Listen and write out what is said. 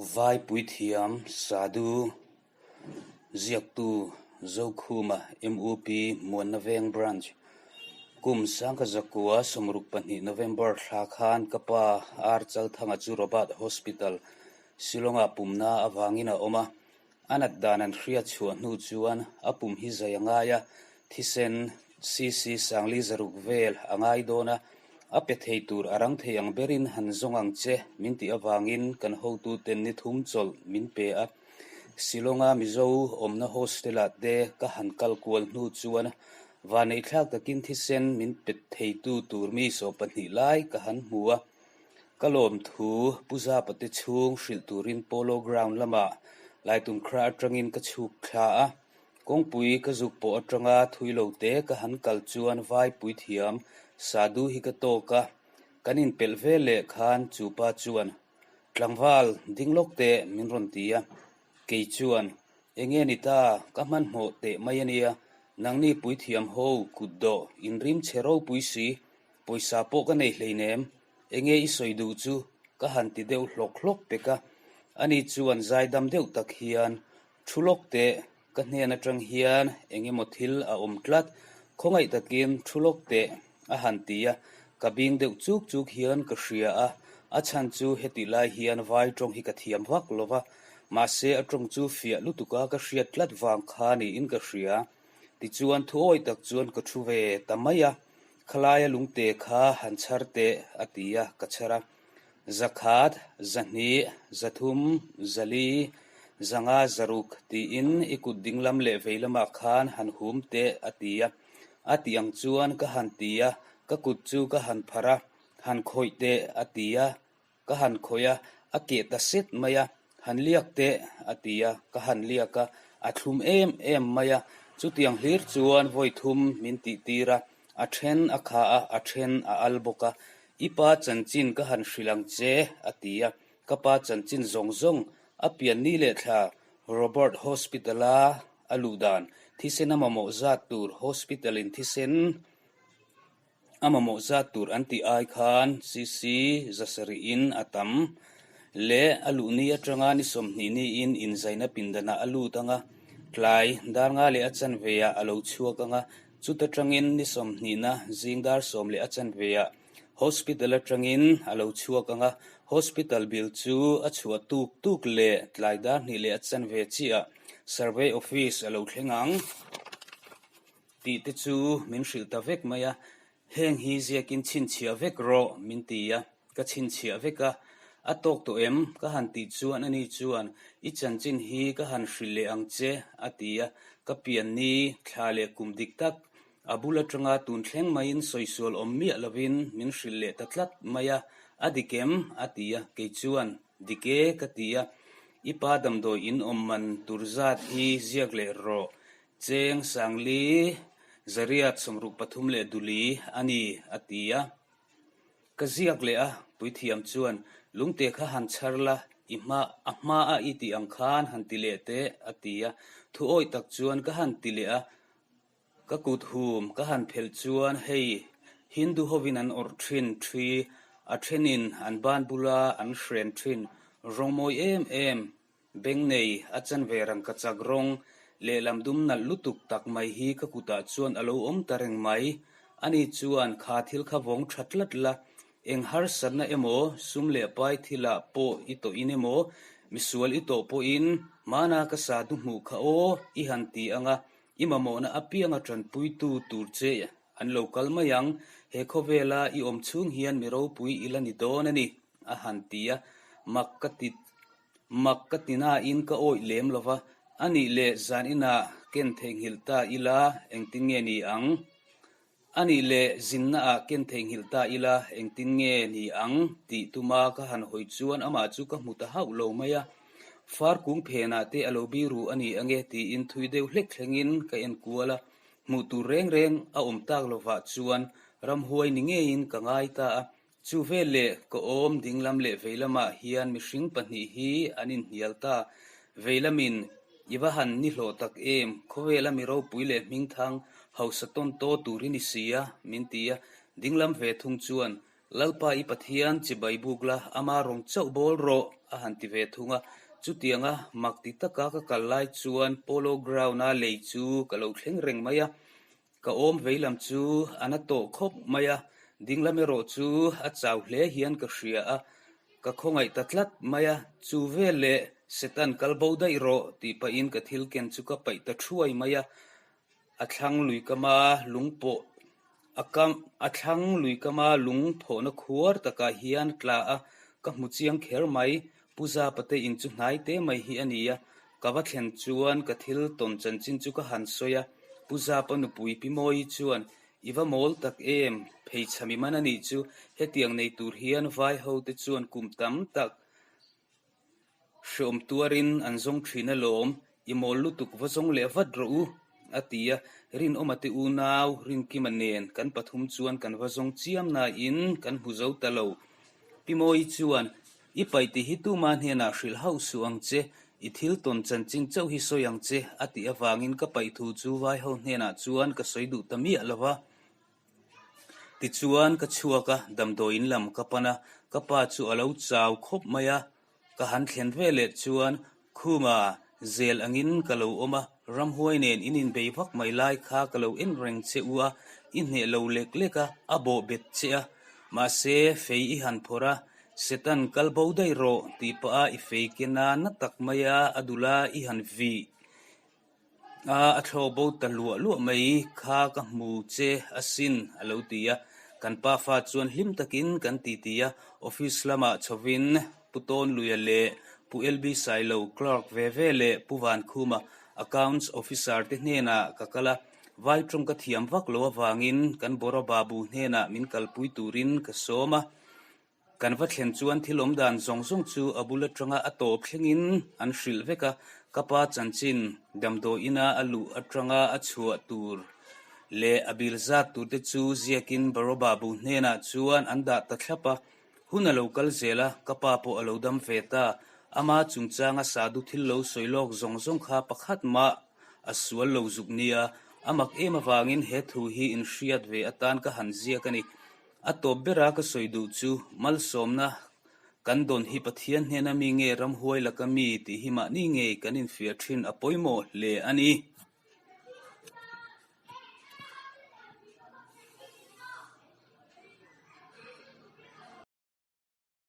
Vai puithiam Sadhu ziaktu Zokhuma MUP Muanna Veng Branch kum sangkhat zakua 62 November thla khan ka pa R Chalthanga chu Robert Hospital Shillong-ah pumna avangin a awm a. A nat dan an hriat chhuah hnu chuan a pum hi zai a ngai a, thisen cc sangli zaruk vel a ngai dawn a, a pe thei tur a rang thei ang berin han zawng ang che min tih avangin kan hotuten ni thum chawlh min pe a. Shillong-a Mizo awmna hostel-ah te ka han kal kual hnu chuan vaneihthlak takin thisen min pe theitu tur mi 12 lai ka han hmu a. Ka lawmthu Pu Zapa te chhung hrilh turin Polo Ground lamah Laitumkhra atangin ka chhuk thla a, kawngpui ka zuk pawh atanga thui lo te ka han kal chuan vai puithiam Sadhu hi ka tawk a, kan inpelh ve leh khan chu pa chuan tlangval ding lawk teh min rawn ti a, kei chuan enge ni ta ka hmanhmawh teh mai ania, nangni puithiam ho kutdawh inrim chhe ropui si Pawisa pawh ka nei hleinem, enge i sawi duh chu ka han ti deuh hlawk hlawk pek a, ani chuan zaidam deuh tak hian thu lawk teh ka hnen atang hian eng emaw thil a awm tlat, khawngaih takin thu lawk teh a han ti a, ka bing deuh chuk chuk hian ka hria a, a chhan chu hetih lai hian vai tawng hi ka thiam vak lo va, mahse a tawng chu fiah lutuk a ka hriat tlat vang kha niin ka hria. Tichuan thuawi tak chuan ka thu ve ta mai a, Khalaia lungte kha han chhar teh a ti a, ka chhar a. Zakhat, zahnih, zathum, zali, zanga, zaruk tiin i kut dinglam leh veilamah khan han hum teh a ti a. A tih ang chuan ka han ti a, ka kut chu ka han pharh a, han khawih teh a ti a, Ka han khawih a, a keh ta set mai a, han liak teh a ti a, ka han liak a, a thlum em em mai a, chutiang hlir chuan vawi thum min tih tir a, a then a kha a, a then a al bawk a, i pa chanchin ka han hrilh ang che a ti a, ka pa chanchin zawng zawng a pian ni leh thla Robert Hospital-a a luh dan, thisen a mamawh zat tur hospital in thisen A mamawh zat tur an tih ai khan CC zasarihin a tam leh a luhni atanga ni 20 niin inzaina pindanah a lut ang a, tlai dar nga leh a chanveah a lo chhuak ang a, chuta tangin ni sawmhnihna zing dar sawm leh a chanveah hospital atangin a lo chhuak ang a, hospital bill chu a chhuah tuk tuk leh tlai dar hnih leh a chanve chiah survey office a lo thleng ang. Tih te chu min hrilh ta vek mai a, heng hi ziakin chhinchhiah vek rawh min ti a, ka chhinchhiah vek a, a tawk tawh em? Ka han tih chuan ani chuan i chanchin hi ka han hrilh leh ang che a ti a, ka pian ni thla leh kum dik tak a bul atanga tun thleng maiin sawisual awm miah lovin min hrilh leh ta tlat mai a, a dik em? A ti a, kei chuan dik e ka ti a, i pa damdawi in awm man tur zat hi ziak leh rawh Cheng Sangli zariat 63 leh duli a ni, a ti a. Ka ziak leh a, puithiam chuan, Lungte kha han chhar la, i hma, a hma a i tih ang khan han ti leh teh, a ti a. Thu awih tak chuan ka han ti leh a, ka kut hum ka han phelh chuan hei Hindu hovin an awrh thin thi, a thenin an ban bula an hren thin, rawngmawi em em Beng nei a chanve rangka chak rawng lehlam dum nalh lutuk tak mai hi ka kutah chuan a lo awm ta reng mai. Ani chuan kha thil kha vawng tha tlat la, eng harsatna emaw, sum leh pai thilah pawh i tawhin emaw, misual i tawh pawhin hmana ka sa du hmuh kha aw i han ti anga i mamawhna apianga tanpuitu tur che an lo kal mai ang. He khawvela i awm chhung hian mi ropui i la ni dawn a ni, a han ti a, mak ka ti Mak ka ti nain ka awih lem lo va, a nih leh zan inah ken theihnghilh ta ila engtin nge ni ang? A nih leh zinnaah ken theihnghilh ta ila engtin nge ni ang? tih tuma ka han hawi chuan amah chu ka hmu ta hauh lo mai a. Far kung phenah te a lo biru a ni ange tiin thui deuh hlek thlengin ka en kual a, hmuh tur reng reng a awm tak lovah chuan ramhuai ni ngeiin ka ngai ta a. Chu vel leh ka awm dinglam leh veilamah hian mihring pahnih hi an inhnial ta. Veilamin, I va han ni hlawh tak em, khawvela mi ropui leh hmingthang hausa tawn taw tur i ni si a, min ti a. Dinglam ve thung chuan, Lalpa i Pathian chibai buk la, ama rawng chauh bawl rawh, a han ti ve thung a. Chutianga mak ti taka ka kal lai chuan Polo Ground-a lei chu ka lo thleng reng mai a. Ka awm vei lam chu a na tawh khawp mai a, ding lam erawh chu a chau hle hian ka hria a, ka khawngaih ta tlat mai a, chu vel leh Setan kal bo daih rawh tih pahin ka thil ken chu ka paih ta thuai mai a, a thlang lui kama lung pawh a kam a thlang lui kama lung phawhna khuar takah hian tla a, ka hmu chiang kher mai, Pu Zapa te in chu hnai te mai hi a ni a, ka va thlen chuan ka thil tawn chanchin chu ka han sawi a, Pu Zapa nupui Pi Mawii chuan, I va mawl tak em, pheichham i man a nih chu, hetiang nei tur hian vai ho te chuan kum tam tak hreawm tuarin an zawng thin alawm, I mawl lutuk va zawng leh vat rawh u, a ti a, Rinawma te unau Rinkima nen kan pathum chuan kan va zawng chiam nain kan hmu zo ta lo. Pi Mawii chuan, I paih tih hi tuma hnenah hrilh hauh suh ang che, i thil tawn chanchin chauh hi sawi ang che, a tih avangin ka paih thu chu vaiho hnenah chuan ka sawi duh ta miah lo va. Tichuan ka chhuak a, damdawiin lam ka pan a, ka pa chu a lo chau khawp mai a, ka han thlen ve leh chuan Khuma zel angin ka lo awm a, ramhuai nen in inbei vak mai lai kha ka lo en reng che u a, i hneh lo lek lek a, a bawh bet che a, mahse fei i han phawrh a, Setan kal bo daih rawh tih pah a i fei ken a na tak mai a, a dul a i han vih. A a thlawk bo ta luah luah mai kha ka hmu che asin a lo ti a, kan pa fa chuan hlim takin kan ti ti a, office lamah chhovin Pu Tawnluia leh Pu LB Sailo clerk ve ve leh Pu Vankhuma accounts officer te hnenah ka kal a, vai tawng ka thiam vak lo avangin kan Bora Babu hnenah min kalpui turin ka sawm a. Kan va thlen chuan thil awm dan zawng zawng chu a bul atanga a tawp thlengin an hrilh vek a, ka pa chanchin damdawiina a luh atanga a chhuah tur leh a bil zat tur te chu ziakin Baro Babu hnenah chuan an dah ta thlap a, hun a lo kal zel a, ka pa pawh a lo dam ve ta, ama chungchanga sadu thil lo sawi lawk zawng zawng kha pakhat mah a sual lo zuk nia, a mak em avangin he thu hi inhriat ve atan ka han ziak a ni. A tawp bera ka sawi duh chu malsawmna kan dawn hi Pathian hnena mi nge ramhuai laka mi tih hi mahni ngei kan infiah thin a pawimawh hle a ni.